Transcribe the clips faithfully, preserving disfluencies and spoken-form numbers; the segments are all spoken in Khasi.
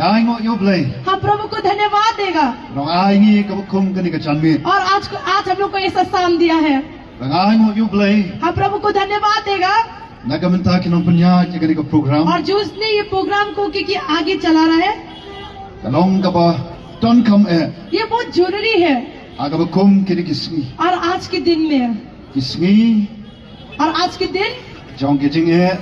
Ai nguh ïa U Blei. हम प्रभु को धन्यवाद देगा। Nang ai ngi kaba kum kane ka janmiet. और आज को, आज हम लोग को ऐसा शाम दिया है। Nang ai nguh ïa U Blei. हम प्रभु को धन्यवाद देगा। Na ka bynta ki nongpynïaid ïa kane ka program. और जो उसने ये प्रोग्राम को, कि, कि आगे चला रहा है। Ka long kaba donkam eh. ये बहुत जरूरी है। Ha kaba kum kine ki sngi. और आज के दिन में। Ki sngi. और आज के दिन। Jong ki jingeh.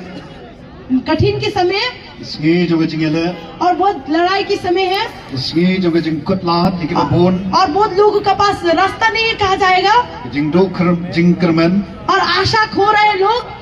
कठिन के समय। Ki sngi jong ka jingeh leh. और बहुत लड़ाई के समय है। Ki sngi jong ka jingkut lad ïa kiba bun. और बहुत लोगों के पास रास्ता नहीं है, कहा जाएगा। Ka jingduh kyrm-, jingkyrmen. और आशा खो रहे लोग।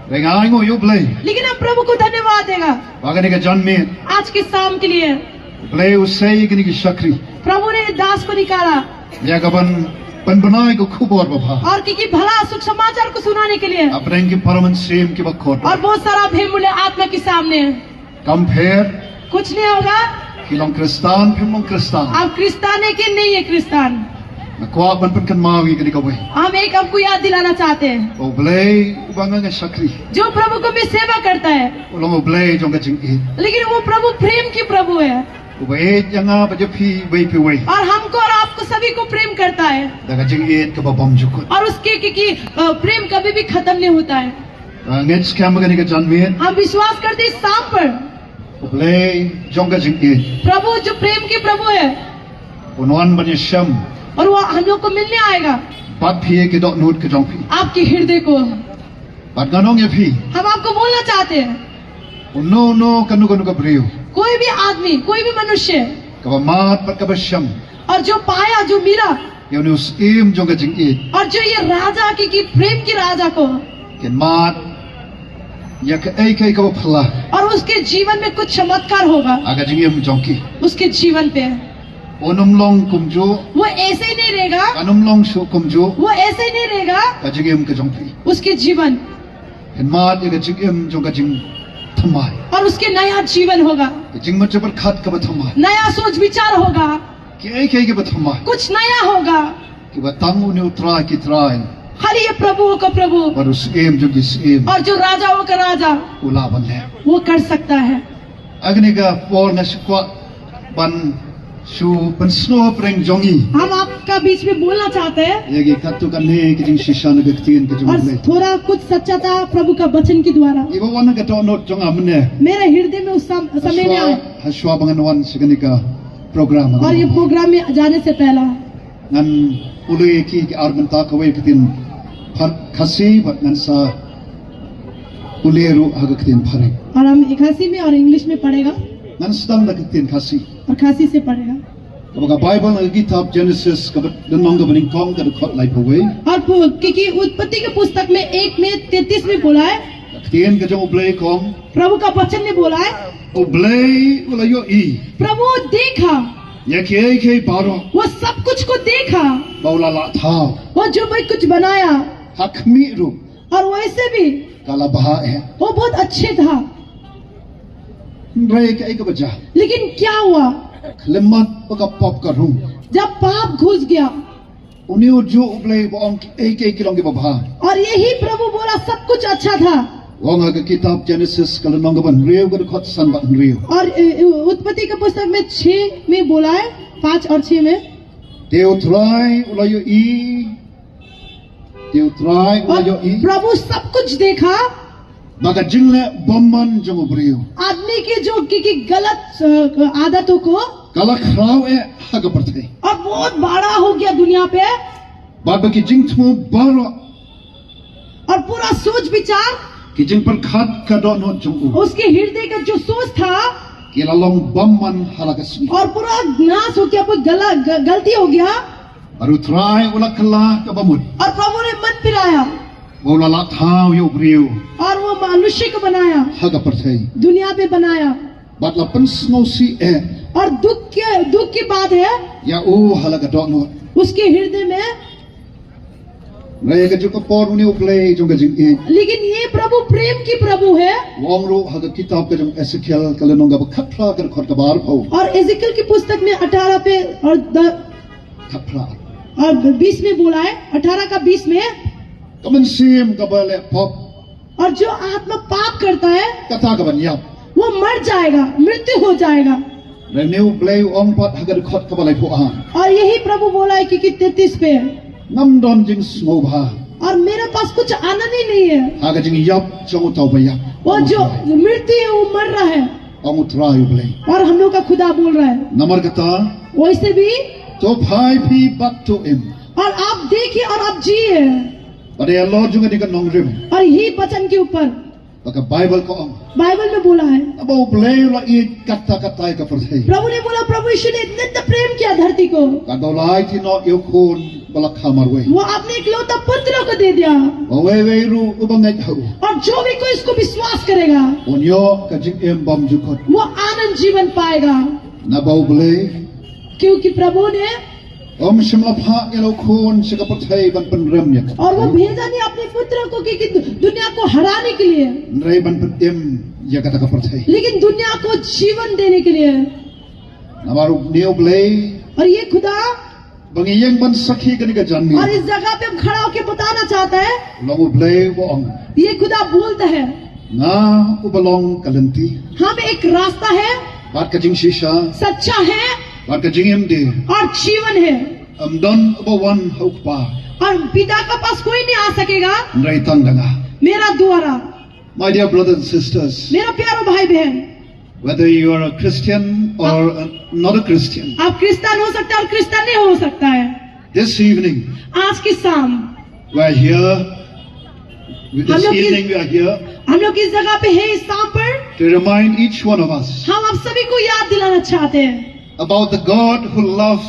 Nang ai nguh ïa U Blei. लेकिन हम प्रभु को धन्यवाद देगा। Ba kane ka janmiet. आज के शाम के लिए। U Blei u sei ïa kine ki shakri. प्रभु ने इस दास को निकाला। Ïa kaban pynbna ïa ka khubor babha. और क्योंकि भला सुसमाचार को सुनाने के लिए। Hapdeng ki para mynsiem kiba kordor. और बहुत सारा बेमूल्य आत्मा के सामने। Kam pher. कुछ नहीं होगा। Phi long Khristan, phim long Khristan. आप क्रिस्तान है कि नहीं है क्रिस्तान? Nga kwah ban pynkynmaw ïa kane kawei. हम एक आपको याद दिलाना चाहते हैं। U Blei uba nga nga shakri. जो प्रभु को मैं सेवा करता है। U long U Blei jong ka jingïeit. लेकिन वो प्रभु प्रेम की प्रभु है। Uba ïeit ïa nga bad ïa phi uwei pa uwei. और हमको और आपको सभी को प्रेम करता है। Da ka jingïeit kaba bymjukut. और उसके, क्योंकि, अ, प्रेम कभी भी खत्म नहीं होता है। Nga ngeit skhem ba kane ka janmiet. हम विश्वास करते हैं शाम पर। U Blei jong ka jingïeit. प्रभु जो प्रेम के प्रभु है। Un wan ban ïashem. और वो हम लोग को मिलने आएगा। Bad phi ïa ki dohnud ki jong phi. आपके हृदय को। Bad ngan ong ïa phi. हम आपको बोलना चाहते हैं। Uno uno, kano kano ka briew. कोई भी आदमी, कोई भी मनुष्य। Kaba mad bad kaba shem. और जो पाया, जो मिला। Ïa une u syiem jong ka jingïeit. और जो ये राजा की, की प्रेम की राजा को। Kin mad ïa kaei kaei kaba phylla. और उसके जीवन में कुछ चमत्कार होगा। Ha ka jingim jong ki. उसके जीवन पे। Un ym long kumjuh. वो ऐसे ही नहीं रहेगा। Kan ym long shuh kumjuh. वो ऐसे ही नहीं रहेगा। Ka jingim ka jong phi. उसके जीवन। Kin mad ïa ka jingim jong ka jingthymmai. और उसके नया जीवन होगा। Ka jingmut jingpyrkhat kaba thymmai. नया सोच विचार होगा। Kiei kiei kiba thymmai. कुछ नया होगा। Kiba tang une u Trai ki trai. खाली ये प्रभुओं का प्रभु। Bad u Syiem jong ki syiem. और जो राजाओं का राजा। U lah ban leh. वो कर सकता है। Ha kane ka por nga shu kwah ban shu pynsngew hapdeng jong ngi. हम आपका बीच में बोलना चाहते हैं। Ïa ki katto katne ki jingshisha na ka ktien ka jong U Blei. और थोड़ा कुछ सच्चाता प्रभु का वचन के द्वारा। Iba wan ha ka dohnud jong nga mynne. मेरे हृदय में उस सम-, समय में आया। Hashwa, hashwa ba ngan wan sha kane ka program. और ये प्रोग्राम में जाने से पहला। Ngan pule ïa ki ki ar bynta, kawei ka ktien Khasi bad ngan sa pule ruh ha ka ktien Phareng. और हम खासी में और इंग्लिश में पढ़ेगा। Ngan sdang da ka ktien Khasi. और खासी से पढ़ेगा। Kaba ka Baibl na ka kitab Genesis kaba lynnong kaba nyngkong ka dkhot laiphew wei. और पु-, क्योंकि उत्पत्ति के पुस्तक में एक में तैंतीस में बोला है। Ka ktien ka jong U Blei ka ong. प्रभु का वचन ने बोला है। U Blei u la ïohi. प्रभु देखा। Ïa kiei kiei baroh. वो सब कुछ को देखा। Ba u la lah thaw. वो जो भी कुछ बनाया। Ha khmih ruh. और वैसे भी। Ka la bha eh. वो बहुत अच्छे था। Hynrei kaei kaba jia. लेकिन क्या हुआ? Khlem mat ba ka pop ka rung. जब पाप घुस गया। Une u juh U Blei ba ong kiei kiei ki long kiba bha. और यही प्रभु बोला सब कुछ अच्छा था। Ong ha ka kitab Genesis ka lynnong kaba hynriew ka dkhot san bad hynriew. और, ए, ए, उत्पत्ति का पुस्तक में छह में बोला है, पाँच और छह में। Te U Trai u la ïohi. Te U Trai u la ïohi. और प्रभु सब कुछ देखा। Ba ka jingleh bymman jong u briew. आदमी की जो, की, की गलत, अ, आदतों को। Ka la khraw eh ha ka pyrthei. और बहुत बड़ा हो गया दुनिया पे। Bad ba ki jingthmu baroh. और पूरा सोच विचार। Ki jingpyrkhat ka dohnud jong u. उसके हृदय का जो सोच था। Ki la long bymman ha la ka sngi. और पूरा नाश हो गया, कोई गला-, ग-, गलती हो गया। Bad U Trai u la kylla kaba mut. और प्रभु ने मन फिराया। Ba u la lah thaw ïa u briew. और वो मनुष्य को बनाया। Ha ka pyrthei. दुनिया पे बनाया। Bad la pynsngewsih eh. और दुख के, दुख की बात है। Ïa u ha la ka dohnud. उसके हृदय में। Hynrei ha kajuh ka por une U Blei jong ka jingïeit. लेकिन ये प्रभु प्रेम की प्रभु है। U ong ruh ha ka kitab ka jong Ezekiel ka lynnong kaba khatphra ka dkhot kaba arphew. और इज़ेकिएल की पुस्तक में अठारह पे और द-, Khatphra. और बीस में बोला है, अठारह का बीस में। Ka mynsiem kaba leh pop. और जो आत्मा पाप करता है, kata kaban ïap. वो मर जाएगा, मृत्यु हो जाएगा। Hynrei une U Blei u ong pat ha ka dkhot kaba laiphew ar, और यही प्रभु बोला है कि कि तैंतीस पे, ngam don jingsngewbha और मेरे पास कुछ आनंद ही नहीं है। Ha ka jingïap jong uta uba ïap, वो जो मृत्यु है वो मर रहा है। Ong U Trai U Blei. और हम लोग का खुदा बोल रहा है। Namar kata, वैसे भी, to phai phi bad to im, और आप देखिए और आप जिए, bad ïa la jong kane ka nongrim, और यही वचन के ऊपर, ba ka Baibl ka ong, बाइबल में बोला है, ba U Blei u la ïeit katta katta ïa ka pyrthei. प्रभु ने बोला, प्रभु यीशु ने इतना प्रेम किया धरती को, katba u la ai noh ïa u Khun ba la kha marwei, वो अपने इकलौता पुत्र को दे दिया। Ba uwei uwei ruh uba ngeit ha u, और जो भी कोई इसको विश्वास करेगा, un ïoh ka jingim bymjukut, वो आनंद जीवन पाएगा। Naba U Blei, क्योंकि प्रभु ने, um shym la phah ïa la u Khun sha ka pyrthei ban pynrem ïa ka, और वो भेजा नहीं अपने पुत्र को कि, कि दु-, दुनिया को हराने के लिए, hynrei ban pynim ïa kata ka pyrthei, लेकिन दुनिया को जीवन देने के लिए। Namar une U Blei, और ये खुदा, ba ngi ïeng ban sakhi kane ka janmiet, और इस जगह पे हम खड़ा होके बताना चाहता है, u long U Blei uba ong, ये खुदा बोलता है, nga uba long ka lynti, हम एक रास्ता है, bad ka jingshisha, सच्चा है, bad ka jingim de, और जीवन है। Ym don uba wan ha U Kpa, और पिता के पास कोई नहीं आ सकेगा, hynrei tang da nga, मेरा द्वारा। My dear brothers and sisters, मेरा प्यारा भाई बहन, whether you are a Christian or a, not a Christian, आप क्रिश्चियन हो सकते हैं और क्रिश्चियन नहीं हो सकता है। This evening, आज की शाम, we are here, हम this लोग इस, evening we are here हम लोग इस जगह पे हैं इस शाम पर, to remind each one of us, हम आप सभी को याद दिलाना चाहते हैं, about the God who loves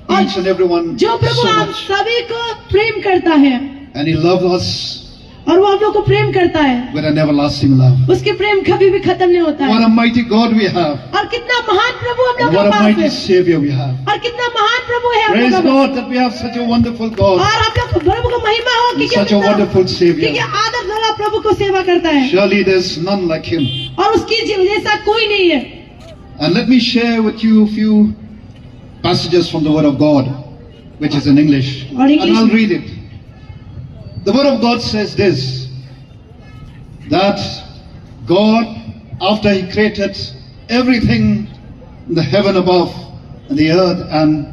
और each and every one जो प्रभु so आप much, सभी को प्रेम करता है, and He loves us और वो हम लोग को प्रेम करता है, with an everlasting love। उसके प्रेम कभी भी खत्म नहीं होता है। What a mighty God we have। और कितना महान प्रभु हम लोग के पास है। And what a mighty Savior we have। और कितना महान प्रभु है हम लोग का। Praise God that we have such a wonderful God। और हम लोग को, प्रभु को महिमा हो कि, कि such a wonderful Savior। कि आदर वाला प्रभु को सेवा करता है। Surely there's none like Him। और उसकी जि-, जैसा कोई नहीं है। And let me share with you a few passages from the Word of God, which is in English. और इंग्लिश में। And I'll read it. The Word of God says this, that God, after He created everything in the heaven above and the earth and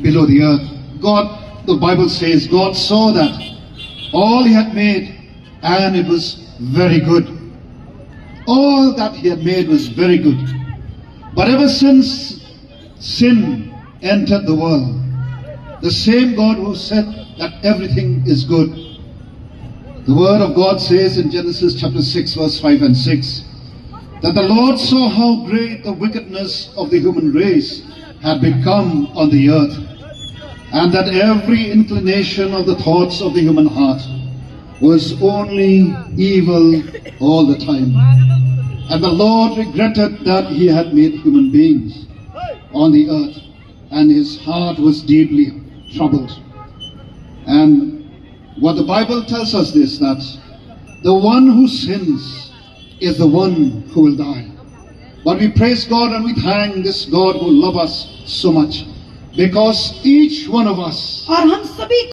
below the earth, God, the Bible says, God saw that all He had made, and it was very good. All that He had made was very good. But ever since sin entered the world, the same God who said that everything is good, the Word of God says in Genesis chapter six, verse five and six, that the Lord saw how great the wickedness of the human race had become on the earth, and that every inclination of the thoughts of the human heart was only evil all the time. And the Lord regretted that He had made human beings on the earth, and His heart was deeply troubled. And what the Bible tells us is that the one who sins is the one who will die. But we praise God and we thank this God who loves us so much, because each one of us, और हम सभी